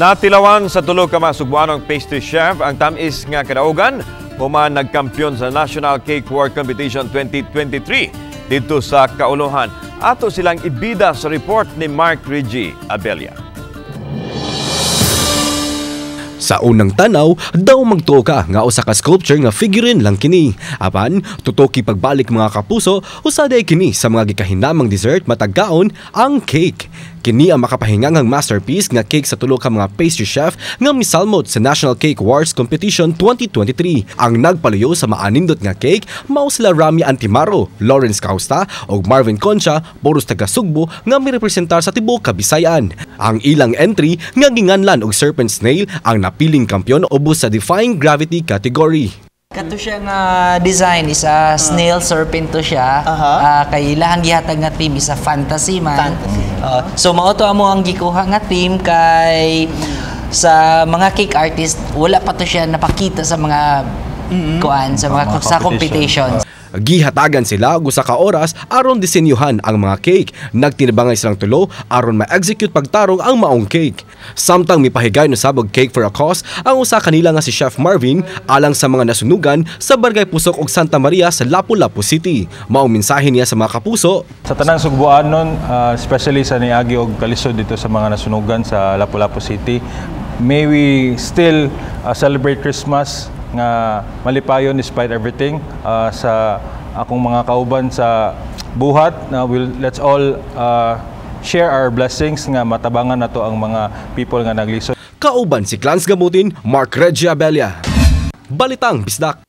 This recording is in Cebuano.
Natilawan sa tulo ka mga Sugbuanong pastry chef ang tamis nga kadaugan human nagkampiyon sa National Cake War Competition 2023 didto sa Kauluhan. Ato silang ibida sa report ni Mark Reggie Abella. Sa unang tanaw, daw magtuo ka nga usa ka sculpture nga figurine lang kini. Apan, tutoki pagbalik, mga kapuso, usa diay kini sa mga gikahinamang dessert matag kaon, ang cake. Kini ang makapahingangang masterpiece nga cake sa tulo ka mga pastry chef nga misalmot sa National Cake Wars Competition 2023. Ang nagpaluyo sa maanindot nga cake mao sila Rami Antimaro, Lawrence Causta ug Marvin Concha, puros taga Sugbo nga mirepresentar sa tibuok Kabisayan. Ang ilang entry nga ginganlan og Serpent Snail ang napiling kampiyon ubos sa Defying Gravity category. Kato siya nga design is a snail serpent to siya. Kay ilahang gihatag nga theme is a fantasy man. Fantasy. So mao to amo ang gikuha nga theme kay sa mga cake artist wala pa to siya napakita sa mga kuan sa mga, mga sa competition. Competitions. Gihatagan sila og usa ka oras aron disenyuhan ang mga cake. Nagtinabangay silang tulo aron ma-execute pagtarong ang maong cake. Samtang mipahigayon usab og Cake for a Cause ang usa kanila nga si Chef Marvin alang sa mga nasunugan sa Barangay Pusok ug Santa Maria sa Lapu-Lapu City. Maong mensahe niya sa mga kapuso. Sa tanang Sugbuanon, especially sa niagi og kalisod dito sa mga nasunugan sa Lapu-Lapu City, may we still celebrate Christmas nga malipayon despite everything. Sa akong mga kauban sa buhat, na will let's all share our blessings nga matabangan nato ang mga people nga naglisod. Kauban si Clans Gamutin, Mark Reggie Abella. Balitang Bisdak.